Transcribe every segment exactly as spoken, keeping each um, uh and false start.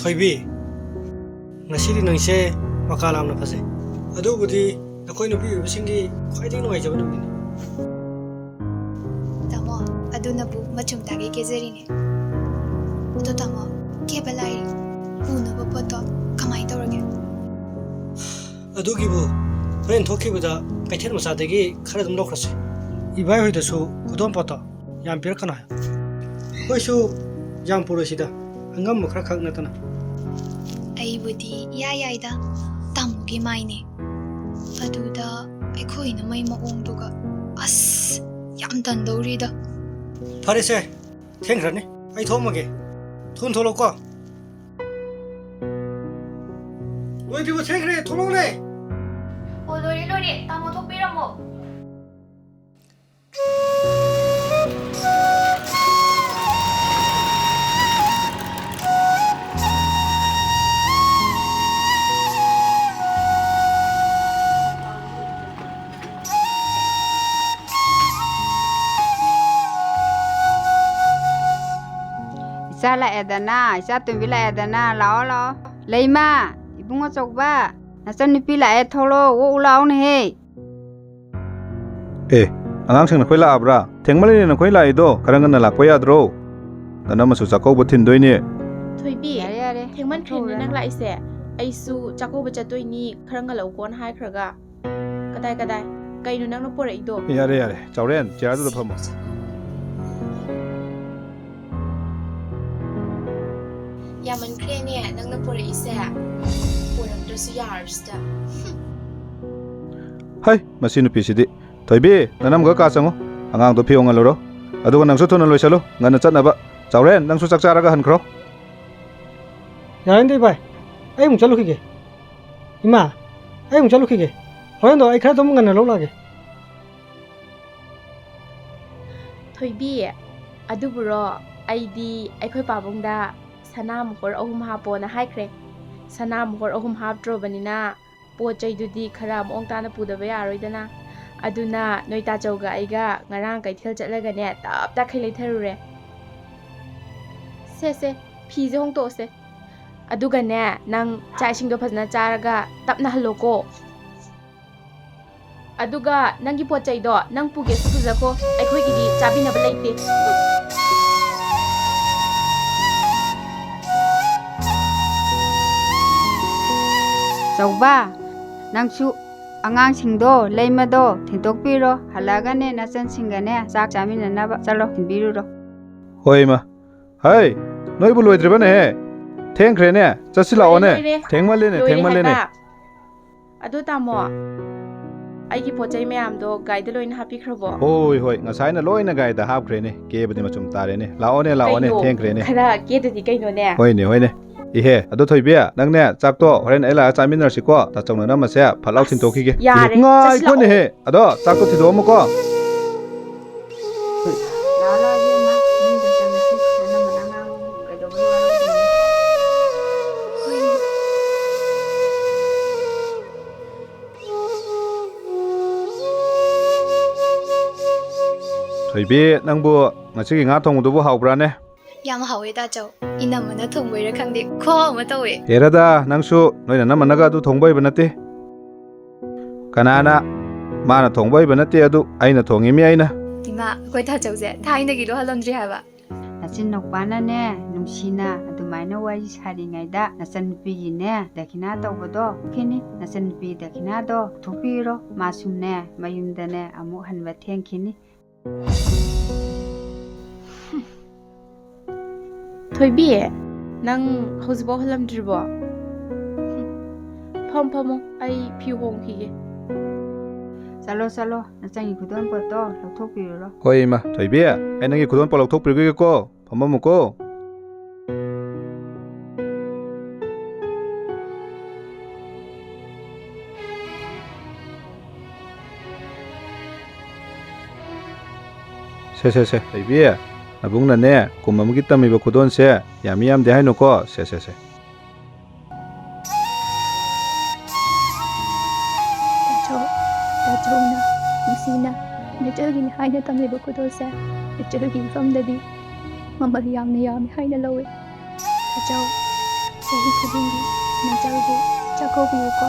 ꯊꯣꯏꯕꯤ, ꯉꯁꯤꯗꯤ ꯅꯪꯁꯦ ꯃꯀꯥ ꯂꯥꯝꯅ ꯐꯖꯩ꯫ ꯑꯗꯨꯕꯨꯗꯤ ꯅꯈꯣꯏ ꯅꯨꯄꯤ ꯑꯣꯏꯕꯁꯤꯡꯒꯤ ꯈ꯭ꯋꯥꯏꯗꯒꯤ ꯅꯨꯡꯉꯥꯏꯖꯕ ꯅꯨꯃꯤꯠꯅꯤ꯫ ꯇꯥꯃꯣ, ꯑꯗꯨꯅꯕꯨ ꯃꯆꯨꯝ ꯇꯥꯒꯩ ꯀꯦꯖꯔꯤꯅꯦ꯫ ꯑꯗꯣ ꯇꯥꯃꯣ, ꯀꯦꯕ ꯂꯥꯏꯔꯤ, ꯄꯨꯅꯕ ꯄꯣꯠꯇꯣ ꯀꯃꯥꯏꯅ ꯇꯧꯔꯒꯦ? ꯑꯗꯨꯒꯤꯕꯨ ꯍꯣꯔꯦꯟ ꯊꯣꯛꯈꯤꯕꯗ ꯀꯩꯊꯦꯜ ꯃꯆꯥꯗꯒꯤ ꯈꯔ ꯑꯗꯨꯝ ꯂꯧꯈ꯭ꯔꯁꯤ꯫ ꯏꯕꯥꯏ ꯍꯣꯏꯗꯁꯨ ꯈꯨꯗꯣꯜꯄꯣꯠꯇꯣ ꯌꯥꯝ ꯄꯤꯔꯛꯀꯅꯨ ꯍꯥꯏꯌꯨ꯫ ꯑꯩꯈꯣꯏꯁꯨ ꯌꯥꯝ ꯄꯨꯔꯣꯏꯁꯤꯗ, ꯑꯉꯝꯕ ꯈꯔ ꯈꯛ ꯅꯠꯇꯅ꯫ ꯑꯩꯕꯨꯗꯤ ꯏꯌꯥ ꯌꯥꯏꯗ, ꯇꯥꯃꯣꯒꯤ ꯃꯥꯏꯅꯦ꯫ ꯑꯗꯨꯗ ꯑꯩꯈꯣꯏ ꯏꯅꯝꯃꯩ ꯃꯑꯣꯡꯗꯨꯒ, ꯑꯁ, ꯌꯥꯝ ꯇꯟꯗꯧꯔꯤꯗ꯫ ꯐꯔꯦꯁꯦ, ꯊꯦꯡꯈ꯭ꯔꯅꯤ, ꯑꯩ ꯊꯣꯛꯑꯝꯃꯒꯦ꯫ ꯊꯨꯅ ꯊꯣꯛꯂꯛꯎꯀꯣ꯫ ꯂꯣꯏꯗ꯭ꯔꯤꯕꯣ? ꯊꯦꯡꯈ꯭ꯔꯦ, ꯊꯣꯛꯂꯛꯎꯅꯦ꯫ ꯑꯣ, ꯂꯣꯏꯔꯦ, ꯂꯣꯏꯔꯦ, ꯇꯥꯃꯣ ꯊꯣꯛꯄꯤꯔꯝꯃꯣ꯫ ꯏꯆꯥ ꯂꯥꯛꯑꯦꯗꯅ, ꯏꯆꯥ ꯇꯣꯝꯕꯤ ꯂꯥꯛꯑꯦꯗꯅ, ꯂꯥꯛꯑꯣ, ꯂꯥꯛꯑꯣ꯫ ꯂꯩꯃ, ꯏꯕꯨꯡ ꯑꯆꯧꯕ, ꯅꯆꯟꯅꯨꯄꯤ ꯂꯥꯛꯑꯦ, ꯊꯣꯛꯂꯛꯑꯣ, ꯑꯣꯛꯎ ꯂꯥꯛꯑꯣꯅꯦꯍꯦ꯫ ꯑꯦ, ꯑꯉꯥꯡꯁꯤꯡ ꯅꯈꯣꯏ ꯂꯥꯛꯑꯕ꯭ꯔꯥ? ꯊꯦꯡꯃꯜꯂꯦꯅꯦ ꯅꯈꯣꯏ ꯂꯥꯛꯏꯗꯣ, ꯈꯔ ꯉꯟꯅ ꯂꯥꯛꯄ ꯌꯥꯗ꯭ꯔꯣ? ꯅꯅꯝꯃꯁꯨ ꯆꯥꯛꯀꯧꯕ ꯊꯤꯟꯗꯣꯏꯅꯦ꯫ ꯊꯣꯏꯕꯤ, ꯌꯥꯔꯦ, ꯌꯥꯔꯦ, ꯊꯦꯡꯃꯟꯈ꯭ꯔꯦꯅꯦ ꯅꯪ ꯊꯣꯛꯎꯔꯅꯨ꯫ ꯂꯥꯛꯏꯁꯦ꯫ ꯑꯩꯁꯨ ꯆꯥꯛꯀꯧꯕ ꯆꯠꯇꯣꯏꯅꯤ, ꯈꯔ ꯉꯜꯂꯛꯎꯀꯣꯅ ꯍꯥꯏꯈ꯭ꯔꯒ꯫ ꯀꯗꯥꯏ, ꯀꯗꯥꯏ? ꯀꯩꯅꯣ ꯅꯪꯅ ꯄꯣꯔꯛꯏꯗꯣ? ꯌꯥꯔꯦ, ꯌꯥꯔꯦ, ꯆꯥꯎꯔꯦꯟ, ꯆꯤꯌꯔꯗꯨꯗ ꯐꯝꯃꯣ꯫ ꯌꯥꯝꯃꯟꯈ꯭ꯔꯦꯅꯦ ꯅꯪꯅ ꯄꯣꯔꯛꯏꯁꯦ꯫ ꯄꯣꯔꯛꯇ꯭ꯔꯁꯨ ꯌꯥꯔꯁꯤꯗ꯫ ꯍꯩ, ꯃꯁꯤ ꯅꯨꯄꯤꯁꯤꯗꯤ꯫ ꯊꯣꯏꯕꯤ, ꯅꯅꯝꯒ ꯀꯥ ꯆꯪꯉꯨ꯫ ꯑꯉꯥꯡꯗꯣ ꯐꯤ ꯍꯣꯡꯍꯜꯂꯨꯔꯣ꯫ ꯑꯗꯨꯒ ꯅꯪꯁꯨ ꯊꯨꯅ ꯂꯣꯏꯁꯜꯂꯨ, ꯉꯟꯅ ꯆꯠꯅꯕ꯫ ꯆꯥꯎꯔꯦꯟ, ꯅꯪꯁꯨ ꯆꯥꯛ ꯆꯥꯔꯒ ꯍꯟꯈ꯭ꯔꯣ꯫ ꯌꯥꯔꯦꯅꯦ ꯏꯕꯥꯏ, ꯑꯩ ꯑꯃꯨꯛ ꯆꯠꯂꯨꯈꯤꯒꯦ꯫ ꯏꯃꯥ, ꯑꯩ ꯑꯃꯨꯛ ꯆꯠꯂꯨꯈꯤꯒꯦ꯫ ꯍꯣꯔꯦꯟꯗꯣ ꯑꯩ ꯈꯔ ꯑꯗꯨꯝ ꯉꯟꯅ ꯂꯧ ꯂꯥꯛꯑꯒꯦ꯫ ꯊꯣꯏꯕꯤ, ꯑꯗꯨꯕꯨꯔꯣ, ꯑꯩꯗꯤ ꯑꯩꯈꯣꯏ ꯄꯥꯕꯨꯡꯗ ꯁꯅꯥ ꯃꯣꯍꯣꯔ ꯑꯍꯨꯝ ꯍꯥꯞꯄꯣꯅ ꯍꯥꯏꯈ꯭ꯔꯦ꯫ ꯁꯅꯥ ꯃꯣꯍꯣꯔ ꯑꯍꯨꯝ ꯍꯥꯞꯇ꯭ꯔꯕꯅꯤꯅ ꯄꯣꯠ ꯆꯩꯗꯨꯗꯤ ꯈꯔ ꯃꯑꯣꯡ ꯇꯥꯅ ꯄꯨꯗꯕ ꯌꯥꯔꯣꯏꯗꯅ꯫ ꯑꯗꯨꯅ ꯅꯣꯏ ꯇꯥꯆꯧꯒ ꯑꯩꯒ ꯉꯔꯥꯡ ꯀꯩꯊꯦꯜ ꯆꯠꯂꯒꯅꯦ, ꯇꯞ ꯇꯥꯈꯩ ꯂꯩꯊꯔꯨꯔꯦ꯫ ꯁꯦ, ꯁꯦ, ꯐꯤꯁꯦ ꯍꯣꯡꯇꯣꯛꯑꯁꯦ꯫ ꯑꯗꯨꯒꯅꯦ, ꯅꯪ ꯆꯥꯛ ꯏꯁꯤꯡꯗꯣ ꯐꯖꯅ ꯆꯥꯔꯒ ꯇꯞꯅ ꯍꯜꯂꯣꯀꯣ꯫ ꯑꯗꯨꯒ ꯅꯪꯒꯤ ꯄꯣꯠ ꯆꯩꯗꯣ ꯅꯪ ꯄꯨꯒꯦꯁꯨ ꯄꯨꯖꯈꯣ, ꯑꯩꯈꯣꯏꯒꯤꯗꯤ ꯆꯥꯕꯤꯅꯕ ꯂꯩꯇꯦ꯫ ꯆꯧꯕ, ꯅꯪꯁꯨ ꯑꯉꯥꯡꯁꯤꯡꯗꯣ, ꯂꯩꯃꯗꯣ ꯊꯤꯟꯗꯣꯛꯄꯤꯔꯣ꯫ ꯍꯜꯂꯛꯑꯒꯅꯦ, ꯅꯆꯟꯁꯤꯡꯒꯅꯦ ꯆꯥꯛ ꯆꯥꯃꯤꯟꯅꯅꯕ ꯆꯠꯂꯣ, ꯊꯤꯟꯕꯤꯔꯨꯔꯣ꯫ ꯍꯣꯏ, ꯏꯃꯥ꯫ ꯍꯩ, ꯅꯣꯏꯕꯨ ꯂꯣꯏꯗ꯭ꯔꯤꯕꯅꯦꯍꯦ? ꯊꯦꯡꯈ꯭ꯔꯦꯅꯦ, ꯆꯠꯁꯤ ꯂꯥꯛꯑꯣꯅꯦ꯫ ꯂꯣꯏꯔꯦ, ꯂꯣꯏꯔꯦ꯫ ꯊꯦꯡꯃꯜꯂꯦꯅꯦ, ꯂꯣꯏꯔꯦ ꯊꯦꯡꯃꯜꯂꯦꯅꯦ꯫ ꯍꯥꯏꯕ꯫ ꯑꯗꯣ ꯇꯥꯃꯣ, ꯑꯩꯒꯤ ꯄꯣꯠ ꯆꯩ ꯃꯌꯥꯝꯗꯣ ꯒꯥꯔꯤꯗ ꯂꯣꯏꯅ ꯍꯥꯞꯄꯤꯈ꯭ꯔꯕꯣ? ꯍꯣꯏ, ꯍꯣꯏ, ꯉꯁꯥꯏꯅ ꯂꯣꯏꯅ ꯒꯥꯔꯤꯗ ꯍꯥꯞꯈ꯭ꯔꯦꯅꯦ꯫ ꯀꯦꯕꯗꯤ ꯃꯆꯨꯝ ꯇꯥꯔꯦꯅꯦ꯫ ꯂꯥꯛꯑꯣꯅꯦ, ꯂꯥꯛꯑꯣꯅꯦ, ꯀꯩꯅꯣ? ꯊꯦꯡꯈ꯭ꯔꯦꯅꯦ꯫ ꯈꯔ ꯀꯦꯗꯗꯤ ꯀꯩꯅꯣꯅꯦ? ꯍꯣꯏꯅꯦ, ꯍꯣꯏꯅꯦ꯫ ꯏꯍꯦ, ꯑꯗꯣ ꯊꯣꯏꯕꯤ, ꯅꯪꯅꯦ ꯆꯥꯛꯇꯣ ꯍꯣꯔꯦꯟ ꯑꯩ ꯂꯥꯛꯑ ꯆꯥꯃꯤꯟꯅꯔꯁꯤꯀꯣ꯫ ꯇꯥꯆꯧꯅ ꯅꯝꯃꯁꯦ ꯐꯠ ꯂꯥꯎ ꯑꯁ, ꯊꯤꯟꯇꯣꯛꯈꯤꯒꯦ꯫ ꯌꯥꯔꯦ, ꯆꯠꯁꯤ ꯂꯥꯛꯑꯣ꯫ ꯉꯥꯏꯈꯣꯅꯦꯍꯦ꯫ ꯑꯗꯣ ꯆꯥꯛꯇꯣ ꯊꯤꯗꯣꯛꯑꯝꯃꯨꯀꯣ꯫ ꯂꯥꯛꯑꯣ, ꯂꯥꯛꯑꯣ, ꯏꯕꯦꯝꯃ꯫ ꯃꯅꯨꯡꯗ ꯆꯪꯉꯁꯤ꯫ ꯅꯅꯝꯃ ꯅꯪ ꯉꯥꯡꯕꯕꯨ ꯀꯩꯗꯧꯕꯩ ꯋꯥꯔꯧꯗꯣꯏꯅꯣ? ꯊꯣꯏꯕꯤ, ꯅꯪꯕꯨ ꯉꯁꯤꯒꯤ ꯉꯥ ꯊꯣꯡꯕꯗꯨꯕꯨ ꯍꯥꯎꯕ꯭ꯔꯥꯅꯦ? ꯌꯥꯝ ꯍꯥꯎꯋꯦ, ꯇꯥꯆꯧ꯫ ꯏꯅꯝꯃꯅ ꯊꯣꯡꯕꯩꯔꯥ ꯈꯪꯗꯦ, ꯈꯨꯍꯥꯎ ꯑꯃ ꯇꯧꯋꯦ꯫ ꯍꯦꯔꯥꯗ, ꯅꯪꯁꯨ ꯅꯣꯏ ꯅꯅꯝꯃꯅꯒ ꯑꯗꯨ ꯊꯣꯡꯕ ꯍꯩꯕ ꯅꯠꯇꯦ꯫ ꯀꯅꯥꯅ? ꯃꯥꯅ ꯊꯣꯡꯕ ꯍꯩꯕ ꯅꯠꯇꯦ ꯑꯗꯨ, ꯑꯩꯅ ꯊꯣꯡꯉꯤꯃꯤ ꯑꯩꯅ꯫ ꯏꯃꯥ, ꯑꯩꯈꯣꯏ ꯇꯥꯆꯧꯁꯦ ꯊꯥꯏꯅꯒꯤꯗꯣ ꯍꯜꯂꯝꯗ꯭ꯔꯤ ꯍꯥꯏꯕ꯫ ꯅꯆꯤꯟ ꯅꯨꯄꯥꯅꯅꯦ, ꯅꯨꯡꯁꯤꯅ ꯑꯗꯨꯃꯥꯏꯅ ꯋꯥꯔꯤ ꯁꯥꯔꯤꯉꯩꯗ ꯅꯆꯟꯅꯨꯄꯤꯒꯤꯅꯦ ꯗꯈꯤꯅꯥ ꯇꯧꯕꯗꯣ ꯈꯤꯅꯤ꯫ ꯅꯆꯟꯅꯨꯄꯤ ꯗꯈꯤꯅꯥꯗꯣ ꯊꯣꯛꯄꯤꯔꯣ, ꯃꯥꯁꯨꯅꯦ ꯃꯌꯨꯝꯗꯅꯦ ꯑꯃꯨꯛ ꯍꯟꯕ ꯊꯦꯡꯈꯤꯅꯤ꯫ ꯊꯣꯏꯕꯤ, ꯅꯪ ꯍꯧꯖꯤꯛꯐꯥꯎ ꯍꯜꯂꯝꯗ꯭ꯔꯤꯕꯣ? ꯐꯝ, ꯐꯝꯃꯣ, ꯑꯩ ꯐꯤ ꯍꯣꯡꯈꯤꯒꯦ꯫ ꯆꯠꯂꯣ, ꯆꯠꯂꯣ, ꯅꯆꯟꯒꯤ ꯈꯨꯗꯣꯜ ꯄꯣꯠꯇꯣ ꯂꯧꯊꯣꯛꯄꯤꯔꯨꯔꯣ꯫ ꯍꯣꯏ, ꯏꯃꯥ꯫ ꯊꯣꯏꯕꯤ, ꯑꯩ ꯅꯪꯒꯤ ꯈꯨꯗꯣꯜ ꯄꯣꯠ ꯂꯧꯊꯣꯛꯄꯤꯔꯨꯈꯤꯒꯦꯀꯣ꯫ ꯐꯝꯃꯝꯃꯨꯀꯣ꯫ ꯁꯦ, ꯁꯦ, ꯁꯦ, ꯊꯣꯏꯕꯤ, ꯅꯕꯨꯡꯅꯅꯦ ꯀꯨꯝ ꯑꯃꯒꯤ ꯇꯝꯃꯤꯕ ꯈꯨꯗꯣꯜꯁꯦ ꯌꯥꯝꯃꯤ ꯌꯥꯝꯗꯦ ꯍꯥꯏꯅꯨꯀꯣ꯫ ꯁꯦ, ꯁꯦ, ꯁꯦ꯫ ꯇꯥꯆꯧ, ꯇꯥꯆꯧꯅ ꯅꯨꯡꯁꯤꯅ ꯅꯆꯜꯒꯤꯅꯤ ꯍꯥꯏꯅ ꯇꯝꯂꯤꯕ ꯈꯨꯗꯣꯜꯁꯦ ꯏꯆꯜꯒꯤ ꯏꯐꯝꯗꯗꯤ ꯃꯃꯜ ꯌꯥꯝꯅ ꯌꯥꯝꯃꯤ ꯍꯥꯏꯅ ꯂꯧꯏ꯫ ꯇꯥꯆꯧ, ꯆꯍꯤ ꯈꯨꯗꯤꯡꯒꯤ ꯅꯆꯜꯕꯨ ꯆꯥꯛꯀꯧꯕꯤꯌꯨꯀꯣ꯫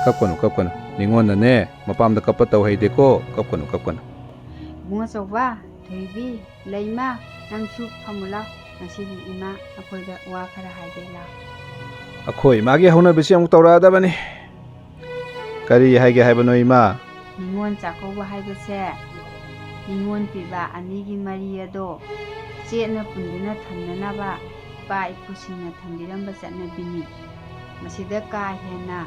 ꯀꯞꯀꯅꯨ, ꯀꯞꯀꯅꯨ꯫ ꯅꯤꯉꯣꯟꯅꯅꯦ, ꯃꯄꯥꯝꯗ ꯀꯞꯄ ꯇꯧ ꯍꯩꯗꯦꯀꯣ꯫ ꯀꯞꯀꯅꯨ, ꯀꯞꯀꯅꯨ꯫ ꯏꯕꯨꯡ ꯑꯆꯧꯕ, ꯊꯣꯏꯕꯤ, ꯂꯩꯃ, ꯅꯪꯁꯨ ꯐꯝꯃꯨ ꯂꯥꯎ꯫ ꯉꯁꯤꯗꯤ ꯏꯃꯥ ꯑꯩꯈꯣꯏꯗ ꯋꯥ ꯈꯔ ꯍꯥꯏꯒꯦ ꯂꯥꯎ꯫ ꯑꯩꯈꯣꯏ ꯏꯃꯥꯒꯤ ꯍꯧꯅꯕꯤꯁꯤ ꯑꯃꯨꯛ ꯇꯧꯔꯛꯑꯗꯕꯅꯤ꯫ ꯀꯔꯤ ꯍꯥꯏꯒꯦ ꯍꯥꯏꯕꯅꯣ, ꯏꯃꯥ? ꯅꯤꯉꯣꯜ ꯆꯥꯛꯀꯧꯕ ꯍꯥꯏꯕꯁꯦ ꯅꯤꯉꯣꯜ ꯄꯤꯕ ꯑꯅꯤꯒꯤ ꯃꯔꯤ ꯑꯗꯣ ꯆꯦꯠꯅ ꯄꯨꯟꯗꯨꯅ ꯊꯝꯅꯅꯕ ꯏꯄꯥ ꯏꯄꯨꯁꯤꯡꯅ ꯊꯝꯕꯤꯔꯝꯕ ꯆꯠꯅꯕꯤꯅꯤ꯫ ꯃꯁꯤꯗ ꯀꯥ ꯍꯦꯟꯅ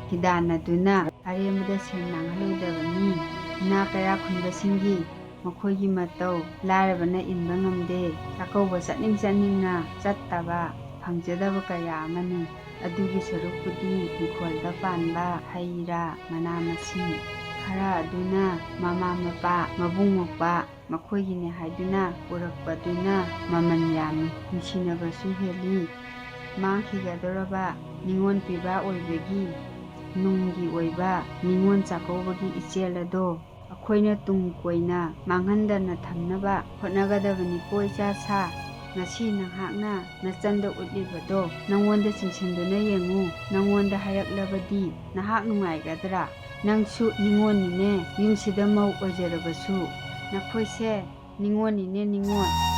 ꯈꯤꯗꯥꯟꯅꯗꯨꯅ ꯑꯔꯦꯝꯕꯗ ꯁꯦꯟ ꯃꯥꯡꯍꯜꯂꯣꯏꯗꯕꯅꯤ꯫ ꯏꯅꯥꯛ ꯀꯩꯔꯥꯛ ꯈꯨꯟꯕꯁꯤꯡꯒꯤ ꯃꯈꯣꯏꯒꯤ ꯃꯇꯧ ꯂꯥꯏꯔꯕꯅ ꯏꯟꯕ ꯉꯝꯗꯦ꯫ ꯆꯥꯛꯀꯧꯕ ꯆꯠꯅꯤꯡ ꯆꯠꯅꯤꯡꯅ ꯆꯠꯇꯕ, ꯐꯪꯖꯗꯕ ꯀꯌꯥ ꯑꯃꯅꯤ꯫ ꯑꯗꯨꯒꯤ ꯁꯔꯨꯛꯄꯨꯗꯤ ꯏꯪꯈꯣꯜꯗ ꯄꯥꯟꯕ ꯍꯩ ꯔꯥ, ꯃꯅꯥ ꯃꯁꯤꯡ ꯈꯔ ꯑꯗꯨꯅ ꯃꯃꯥ ꯃꯄꯥ, ꯃꯕꯨꯡ ꯃꯧꯄ꯭ꯋꯥ ꯃꯈꯣꯏꯒꯤꯅꯦ ꯍꯥꯏꯗꯨꯅ ꯄꯨꯔꯛꯄꯗꯨꯅ ꯃꯃꯜ ꯌꯥꯝꯃꯤ, ꯅꯨꯡꯁꯤꯅꯕꯁꯨ ꯍꯦꯜꯂꯤ꯫ ꯃꯥꯡꯈꯤꯒꯗꯧꯔꯕ ꯅꯤꯉꯣꯜ ꯄꯤꯕ ꯑꯣꯏꯕꯒꯤ ꯅꯨꯡꯒꯤ ꯑꯣꯏꯕ ꯅꯤꯉꯣꯜ ꯆꯥꯛꯀꯧꯕꯒꯤ ꯏꯆꯦꯜ ꯑꯗꯣ ꯑꯩꯈꯣꯏꯅ ꯇꯨꯡ ꯀꯣꯏꯅ ꯃꯥꯡꯍꯟꯗꯅ ꯊꯝꯅꯕ ꯍꯣꯠꯅꯒꯗꯕꯅꯤꯀꯣ, ꯏꯆꯥ ꯁꯥ꯫ ꯉꯁꯤ ꯅꯍꯥꯛꯅ ꯅꯆꯟꯗ ꯎꯠꯂꯤꯕꯗꯣ ꯅꯪꯉꯣꯟꯗ ꯆꯤꯡꯁꯤꯟꯗꯨꯅ ꯌꯦꯡꯉꯨ꯫ ꯅꯪꯉꯣꯟꯗ ꯍꯥꯏꯔꯛꯂꯕꯗꯤ ꯅꯍꯥꯛ ꯅꯨꯡꯉꯥꯏꯒꯗ꯭ꯔꯥ? ꯅꯪꯁꯨ ꯅꯤꯉꯣꯜꯅꯤꯅꯦ, ꯌꯨꯝꯁꯤꯗ ꯃꯧ ꯑꯣꯏꯖꯔꯕꯁꯨ꯫ ꯅꯈꯣꯏꯁꯦ ꯅꯤꯉꯣꯜꯅꯤꯅꯦ, ꯅꯤꯉꯣꯜ꯫